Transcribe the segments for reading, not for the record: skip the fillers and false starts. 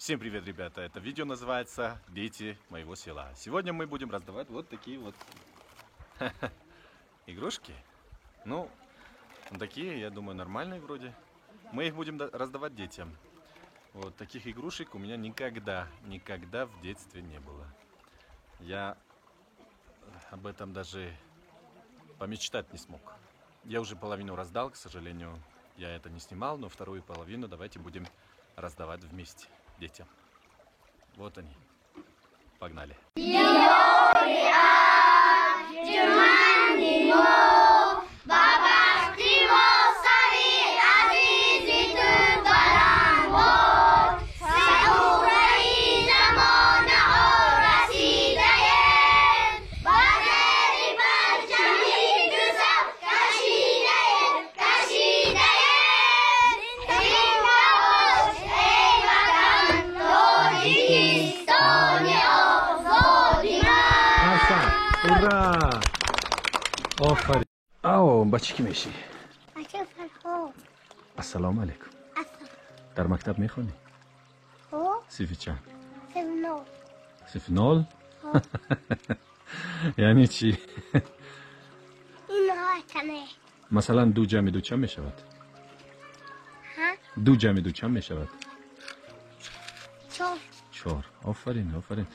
Всем привет, ребята! Это видео называется «Дети моего села». Сегодня мы будем раздавать вот такие вот игрушки. Ну, такие, я думаю, нормальные вроде. Мы их будем раздавать детям. Вот таких игрушек у меня никогда, никогда в детстве не было. Я об этом даже помечтать не смог. Я уже половину раздал, к сожалению, я это не снимал, но вторую половину давайте будем раздавать вместе детям. Вот они. Погнали. Ура! Офарин! Ао, бачи ки мешӣ? Ассалому алайкум. Дар мактаб мехонӣ? Синфи чанд? Синфи нол? Яъне чӣ? Масалан, ду ҷамъи ду чанд мешавад? Ду ҷамъи ду чанд мешавад? Чор. Офарин, офарин.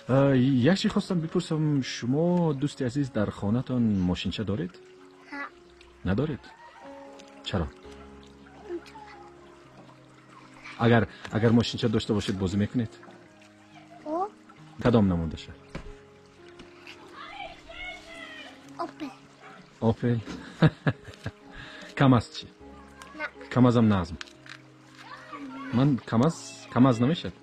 Як чиз хостам бипурсам, шумо, дӯсти азиз, дар хонатон мошинча доред? Надоред? Чаро? Агар мошинча дошта бошед, бозӣ мекунед? Кадом намудаша? Опел. КамАЗ чӣ? КамАЗам назм. Ман КамАЗ намешад?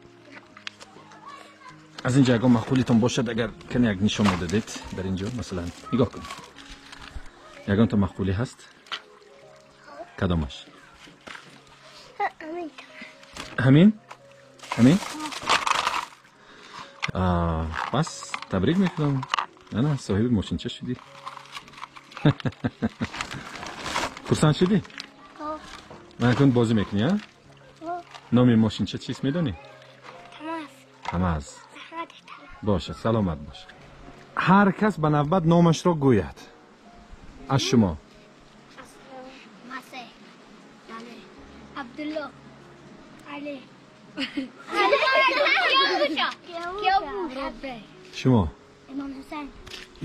Аз инҷа ягон маъқулитон бошад, агар кане як нишон медодед дар инҷо, масалан, нигоҳ кунед. Ягонта маъқулӣ ҳаст? Кадомаш? Ҳамин? Ҳамин? Пас табрик мекунам. Ана, соҳиби мошинча шудӣ. Хурсанд шудӣ? Ман акнун бозӣ мекунӣ, а? Номи мошинча чист, медонӣ? КамАЗ. Бошад, саломат бош. Ҳар кас ба навбат номашро гӯяд. Аз шумо. Абдулло. Али. Шумо? Имом Ҳусайн.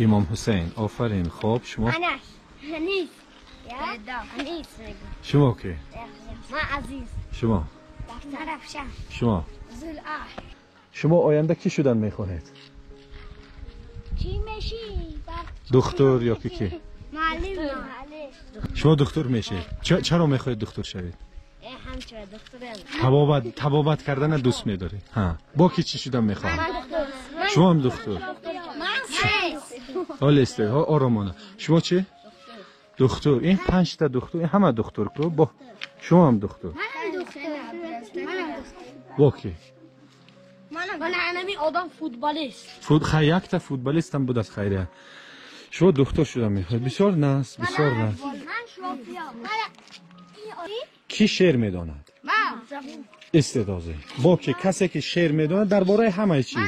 Имом Ҳусайн. Офарин. Хоб, шумо? Анас. Анис. Анис. Шумо ки? Ман Азиз. Шумо? Равшан. Шумо? Зулъа. Шумо оянда кӣ шудан мехоҳед? Чӣ мешӣ? Духтур ё ки кӣ? Муаллим. Шумо духтур мешед. Чаро мехоҳед духтур шавед? Ҳамчун духтурам. Табобат кардана дӯст медоред. Ҳа. Бо ки чӣ шудан мехоҳед? Шумо ҳам духтур. Ҳоло истед, оромона. Шумо чӣ? Духтур. Ин панҷта духтур, ин ҳама духтур ку? Бо шумо ҳам духтур. Бо ки? Ман анами одам футболист. Якта футболистам буд аз хайрия. Шумо духтур шуда мехоҳед. Бисёр нас, бисёр нас. Кӣ шеър медонад? Истедозе. Бо ки касе ки шеър медонад дар бораи ҳамаи чӣ?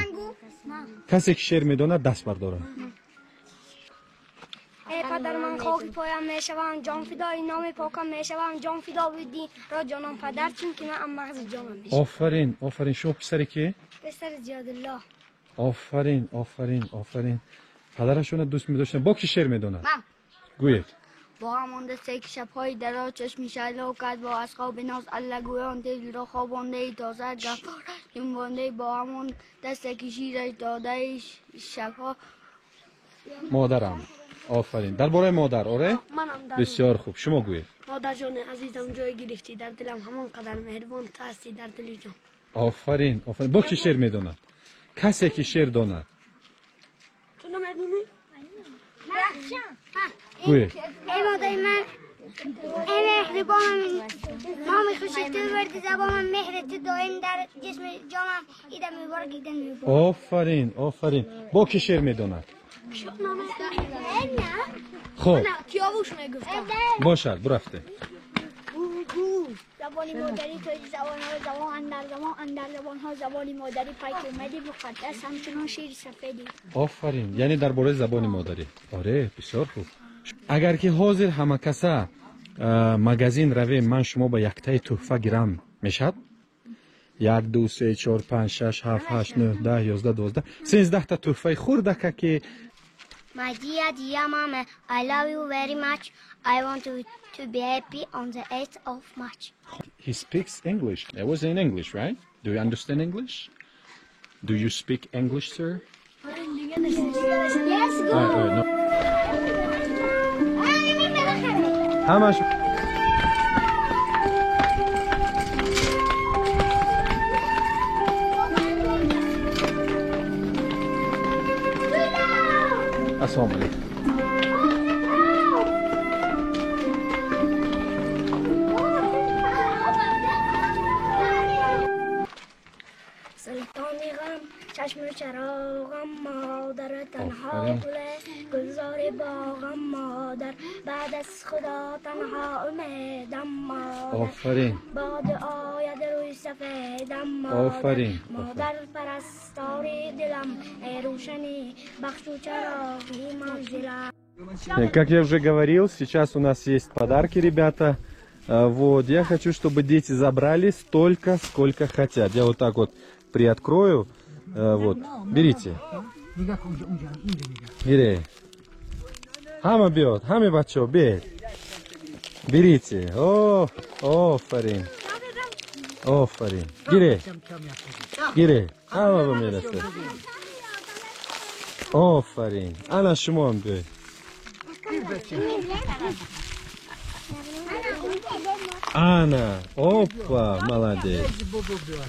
Касе ки шеър медонад даст бардорад. Эй падар, ман хоки поям мешавам, ҷон фидои номи покам мешавам, ҷон фидои дин ро ҷонам падар, чунки ман мағзи ҷонам мешавам. Офарин, офарин. Шумо писари ки? Писари Зиёдулло. Офарин, офарин, офарин. Падарашонро дӯст медоштанд. Бо ки шеър медонад? Ман. Гӯед. Бо ҳамон дасте ки шабҳои дароз чашми шайло кард, бо аз хоби ноз аллагӯён дилро хобондаи, тоза гафора ҷунбондаи, бо ҳамон дасте ки шираш додаи шабҳо. Модарам. Офарин. Дар бораи модар, оре? Бисёр хуб. Шумо гӯед. Модарҷони азизам, ҷой гирифтӣ дар дилам, ҳамон қадар меҳрибон ту ҳастӣ дар дили ҷон. Офарин, офарин. Бо ки шеър медонад? Касе ки шеър донад. Ту намедонӣ? Гӯед. Эй модари ман, эй меҳрибонам, номи хуши ту варди забонам, меҳри ту доим дар ҷисми ҷонам, идам муборак, идам муборак. Офарин, офарин. Бо ки шеър медонад? Хоб. Бошад, бурафте. زبان مادری توی زبان ها زبان اندر زبان اندر زبان ها زبان مادری پاک اومدی مقدس همچنان شیر سفیدی. آفرین، یعنی درباره زبان مادری. آره، بسیار خوب. اگر که حاضر همه کسا магазин равем, ман шумо ба яктаи тӯҳфа гирам, мешавад? 1, 2, 3, 4, 5, 6, 7, 8, 9, 10, 11, 12, 13 та тӯҳфаи хурдака ки. My dear, dear mama, I love you very much. I want you to be happy on the 8th of March. He speaks English. That was in English, right? Do you understand English? Do you speak English, sir? Yes, go. No. ҳамаш ассалому алайкум. سلطان غم چشم چراغم مادر تنها آفرین. گل گلزار باغم مادر بعد از خدا تنها امیدم مادر آفرین. باد آید روی سفیدم مادر آفرین. مادر پرستار دلم ای روشنی بخش و چراغی منزلم. Как я уже говорил, сейчас у нас есть подарки, ребята. Вот, я хочу, чтобы дети забрали столько, сколько хотят. Я вот так вот приоткрою. Вот, берите. Гире. Ҳама биёд, ҳами бачо, биед. Берите. О, офарин. Офарин. Гире. Гире. Ҳама ба мерасад. Офарин. Ана шумоам биёед. Ана, опа, молодец.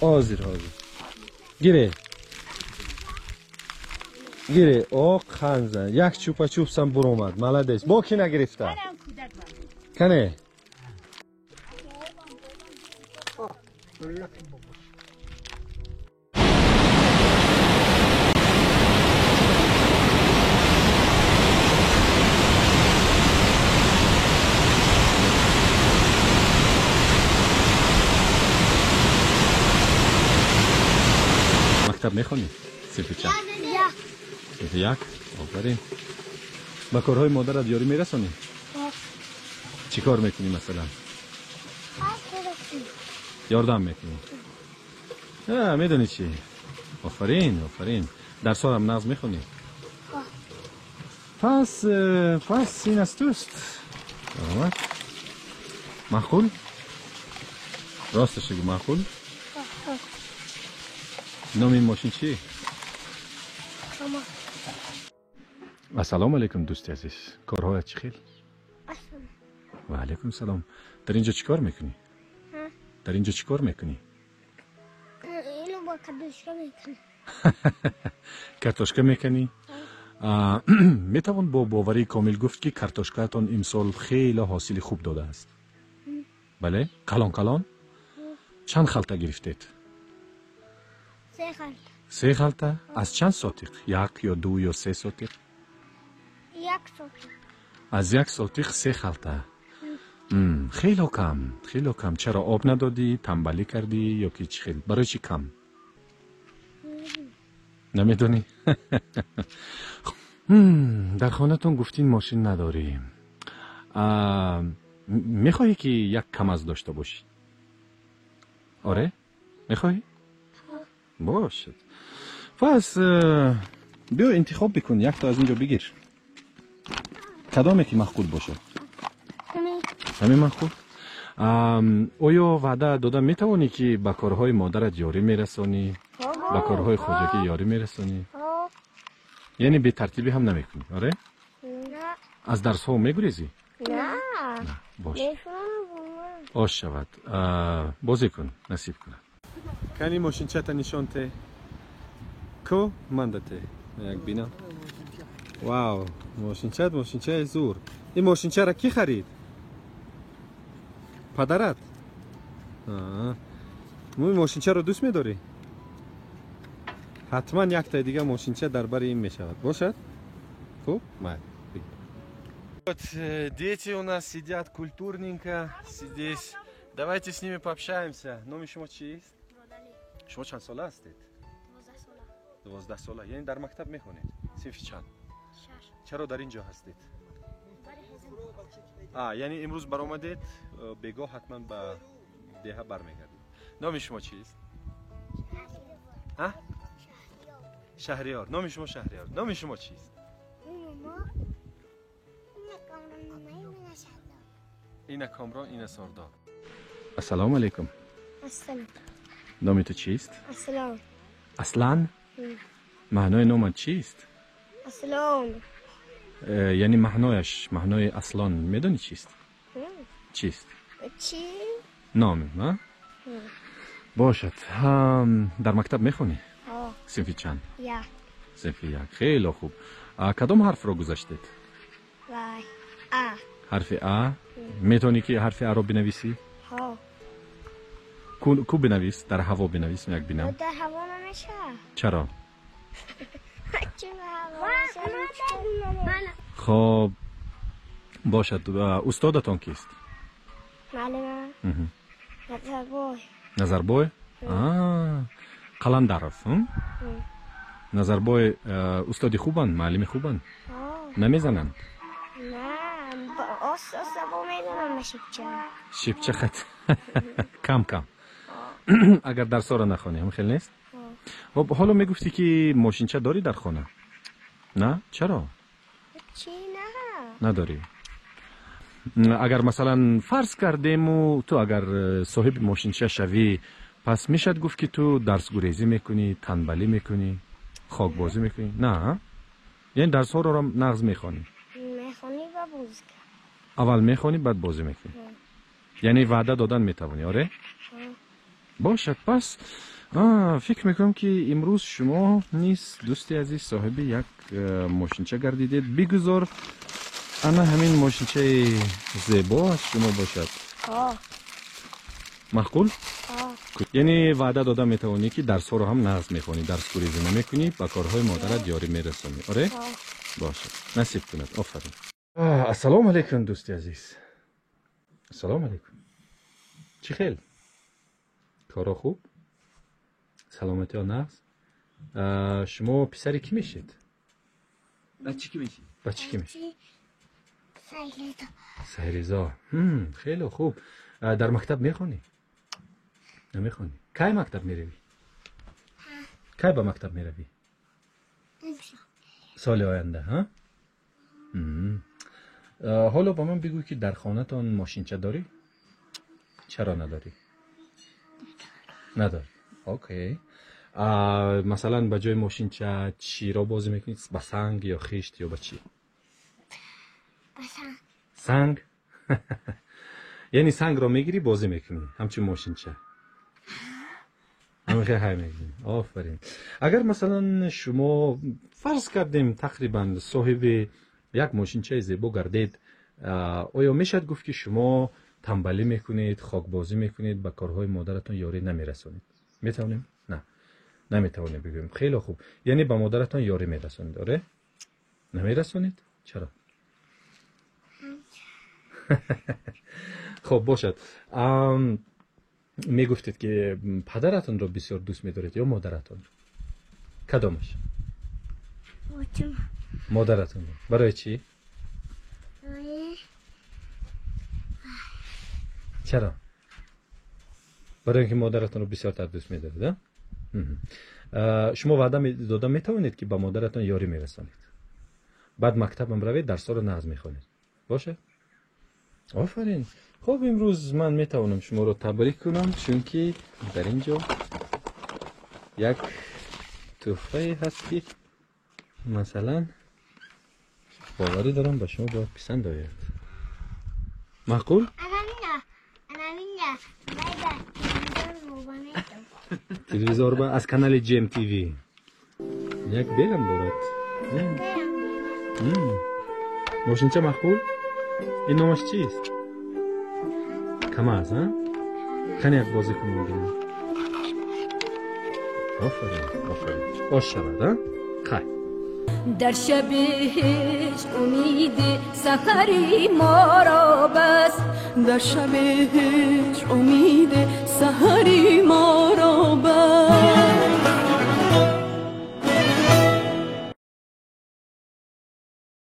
Ҳозир, ҳозир. Гире. Гире, о, ханзан. Як чупа-чупсам буромад. Молодец. Бо ки нагирифта? Кане? Мактаб мехонӣ? Синфи чанд? Синфи як? Офарин. Ба корҳои модарат ёрӣ мерасонӣ? Чӣ кор мекунӣ, масалан? Ёрдам мекунӣ? Медонӣ чӣ? Офарин, офарин. Дарсҳоам нағз мехонӣ? Пас ин аз туст. Саломат. Маъқул? Росташ бигӯ, маъқул? Номи ин мошин чӣ? Ассалому алайкум, дӯсти азиз. Корҳоят чӣ хел? Ва алайкум салом. Дар инҷо чӣ кор мекунӣ? Дар инҷо чӣ кор мекунӣ? اینو با کدوشکا میکنم. Картошка мекунӣ? Метавон бо боварии комил гуфт, ки картошкаатон имсол хеле ҳосили хуб додааст. Бале? Калон калон? Чанд халта гирифтед? 3 خلط. Се халта? Аз чанд сотиқ? Як ё ду ё се сотиқ? 1 сотиқ. Аз як сотиқ се халта. Хело кам, хело кам. Чаро, об надодӣ, тамбалӣ кардӣ ё ки чӣ хел? Барои чӣ кам? Намедонӣ? Дар хонатон гуфтин мошин надорӣ. Мехоҳӣ, ки як КамАЗ дошта бошӣ? Оре, мехоҳӣ? Бошад, пас биё, интихоб бикун, якто аз ин ҷо бигир, кадоме ки маъқул бошад. Ҳамин маъқул. Оё ваъда дода метавонӣ, ки ба корҳои модарат ёрӣ мерасонӣ, ба корҳои хоҷагӣ ёрӣ мерасонӣ, яъне бетартибӣ ҳам намекунӣ, оре? Аз дарсҳо мегурезӣ? Бош, ош шавад, бозӣ кун, насиб кунад. Кани, мошинчата нишон те, ку мандате як бинам. Вау, мошинчат, мошинчаи зур. Ин мошинчаро кӣ харид? Падарат? Ин мошинчаро дӯст медорӣ? Ҳатман яктаи дига мошинча дар бари ин мешавад, бошад? Хуб, майли. Вот дети у нас сидят культурненько здесь. Давайте с ними пообщаемся. Номи шумо чист? Шумо чанд сола ҳастед? 12 сола. Яъне дар мактаб мехонед? Синфи чанд? Чаро дар ин ҷо ҳастед? Яъне имрӯз баромадед, бегоҳ ҳатман ба деҳа бармегардед. Номи шумо чист? Шаҳриёр. Номи шумо Шаҳриёр. Номи шумо чист? Ина Камрон, ина Сардор. Ассалому алайкум. Ассалом. Номи ту чист? Аслан. Аслан? Маънои номат чист? Аслан. Яъне маънояш, маънои Аслан медонӣ чист? Чист? Чи? Номи, а? Бошад. Дар мактаб мехонӣ? Синфи чанд? Як. Синфи як. Хеле хуб. Кадом ҳарфро гузаштед? Вай. А. Ҳарфи А? Метавонӣ ки ҳарфи А-ро бинависӣ? Ҳо. Ку бинавис, дар ҳаво бинавис, як бинам. Дар ҳаво намешавад. Чаро? Чун ҳаво. Хоб, бошад. Устодатон кист? Муаллимам. Назарбой. Назарбой? Қаландаров. Назарбой устоди хубанд, муаллими хубанд? Намезананд? На, оста бо мезанам ба шипча. Шипча хат. Кам кам. Агар дарсҳоро нахонӣ, ҳам хел нест? Хоб, ҳоло мегуфтӣ ки мошинча дорӣ дар хона? На? Чаро? Чи на? Надорӣ. Агар масалан фарз кардему ту агар соҳиби мошинча шавӣ, пас мешавад гуфт ки ту дарсгурезӣ мекунӣ, танбалӣ мекунӣ, хокбозӣ мекунӣ? На? Яъне дарсҳоро нағз мехонӣ? Мехонӣ ва бозӣ. Аввал мехонӣ, баъд бозӣ мекунӣ. Яъне ваъда додан метавонӣ, оре? Бошад, пас фикр мекунам ки имрӯз шумо низ, дӯсти азиз, соҳиби як мошинча гардидед. Бигузор ана ҳамин мошинчаи зебо аз шумо бошад. Маъқул? Яъне ваъда дода метавонӣ ки дарсҳоро ҳам нағз мехонӣ, дарсгурезӣ намекунӣ, ба корҳои модарат ёрӣ мерасонӣ, оре? Бошад, насиб кунад. Офарин. Ассалому алайкум, дӯсти азиз. Ассалому алайкум. Чӣ хел? Коро хуб? Саломатиё нағз? Шумо писари кӣ мешед? Бачи кӣ мешед? Бачи кӣ мешед? Сайризо. Хеле хуб. Дар мактаб мехонӣ? Намехонӣ? Кай мактаб меравӣ? Кай ба мактаб меравӣ? Соли оянда, ҳа? Ҳоло ба ман бигӯ ки дар хонатон мошинча дорӣ? Чаро надорӣ? Надорӣ. Окей. Масалан ба ҷои мошинча чиро бозӣ мекунӣ? Ба санг ё хишт ё ба чӣ? Ба санг. Санг? Яъне сангро мегирӣ, бозӣ мекунӣ ҳамчун мошинча. Ҳамин хел ҳай мекунӣ. Офарин. Агар масалан шумо фарз кардем тақрибан соҳиби як мошинчаи зебо гардед, оё мешавад гуфт ки шумо танбалӣ мекунед, хокбозӣ мекунед, ба корҳои модаратон ёрӣ намерасонед? Метавонем? На, наметавонем бигӯем. Хеле хуб. Яъне ба модаратон ёрӣ мерасонед, оре? Намерасонед? Чаро? Хуб, бошад. Мегуфтед ки падаратонро бисёр дӯст медоред ё модаратонро? Кадомаш? Модаратонро. Барои чӣ? Чаро? Барои ин ки модаратонро бисёртар дӯст медоред, а? Шумо ваъда дода метавонед ки ба модаратон ёрӣ мерасонед? Баъд мактабам равед, дарсҳоро нағз мехонед. Бошад? Офарин. Хуб, имрӯз ман метавонам шуморо табрик кунам, чунки дар ин ҷо як тӯҳфае ҳаст ки масалан боварӣ дорам ба шумо бояд писанд ояд. Маъқул? Телевизор ба аз канали Ҷем ТВ. Як белам дорад. Мошинча маъқул? Ин номаш чист? Камаз, а? Кане як бозӣ кунем бинем. Офарин, офарин. Ош шавад, а? Хай. Дар шаби ҳеҷ умеди сафари моро баст, дар шаби ҳеҷ умед سحری.